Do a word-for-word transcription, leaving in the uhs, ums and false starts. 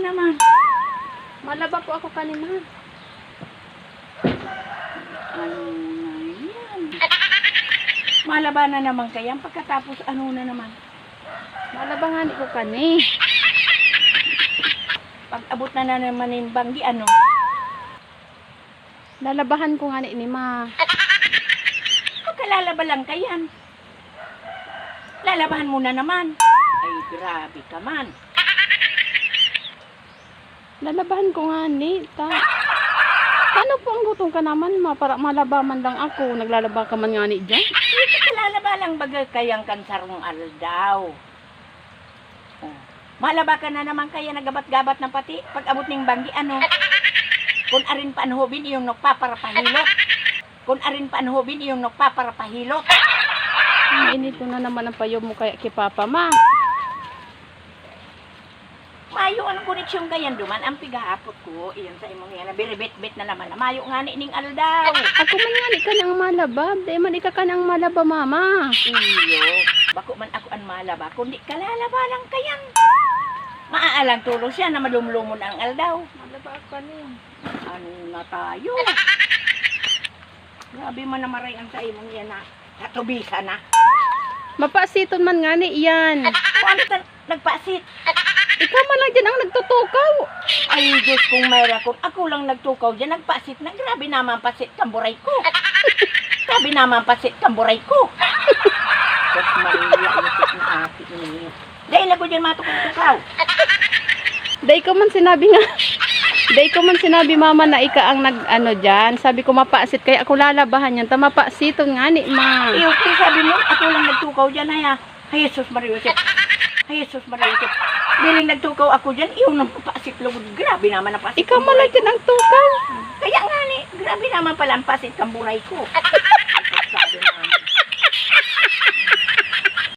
Naman. Malaba po ako kanina. Ano na yan? Malaba na naman kaya pagkatapos ano na naman? Malaba nga ni ko kani. Pag-abot na na naman yung banggi, ano? Lalabahan ko nga ni, ni ma. Pagkalalaba lang kayan. Lalabahan mo na naman. Ay, grabe ka man. Lalabahan ko nga ni, ta. Paano po ang gutom ka naman, ma? Para malaba man lang ako. Naglalaba ka man nga ni dyan. Ito, lalaba lang baga kayang kansarong aldaw. Oh. Malaba ka na naman kaya nagabat-gabat na pati. Pag-abot ning banggi, ano? Kung arin pa ang hubin, iyong nagpaparapahilot. Kung arin pa ang hubin, iyong nagpaparapahilot. Ang inito na naman ang payob mo kaya kay Papa, ma. Mayo ang koneksyon gayan duman ang pigahapot ko, iyan sa imong yan, nabiribitbit na naman na mayo nga ni ning aldaw. Ako man nga ni ka nang malaba, di man ika ka nang malaba, mama. Iyo, bako man ako an malaba, kundi kalalaba lang kayan. Maaalang tulo siya na malumlumon ang aldaw. Malaba ka ni. Ano na tayo? Grabe man na maray ang sa imong yan, ha? Katubisa na. Mapasiton man nga ni iyan. Kung ano ta, nagpasit? Ikaw man lang dyan ang nagtutukaw. Ay, Diyos kong Mayra, kung ako lang nagtukaw dyan, nagpasit na. Grabe naman pasit, kamburay ko. Grabe naman pasit, kamburay ko. Diyos Maria, isip na asin niyo. Dahil ako dyan matukaw-tukaw. Dai ko man sinabi nga, dai ko man sinabi, mama, na ika ang nag-ano dyan. Sabi ko, mapasit, kaya ako lalabahan yan. Ta mapasiton nga ni, ma. Iyo, kaya sabi mo, ako lang nagtukaw dyan, ay, ah. Ay, Jesus Maria Joseph. Ay, Jesus Maria Joseph. Biling nagtukaw ako dyan, iyo nang pasit lugod. Grabe naman ang pasit. Ikaw man lang dyan ang tukaw. Kaya nga ni, grabe naman pala ang pasit kamburay ko.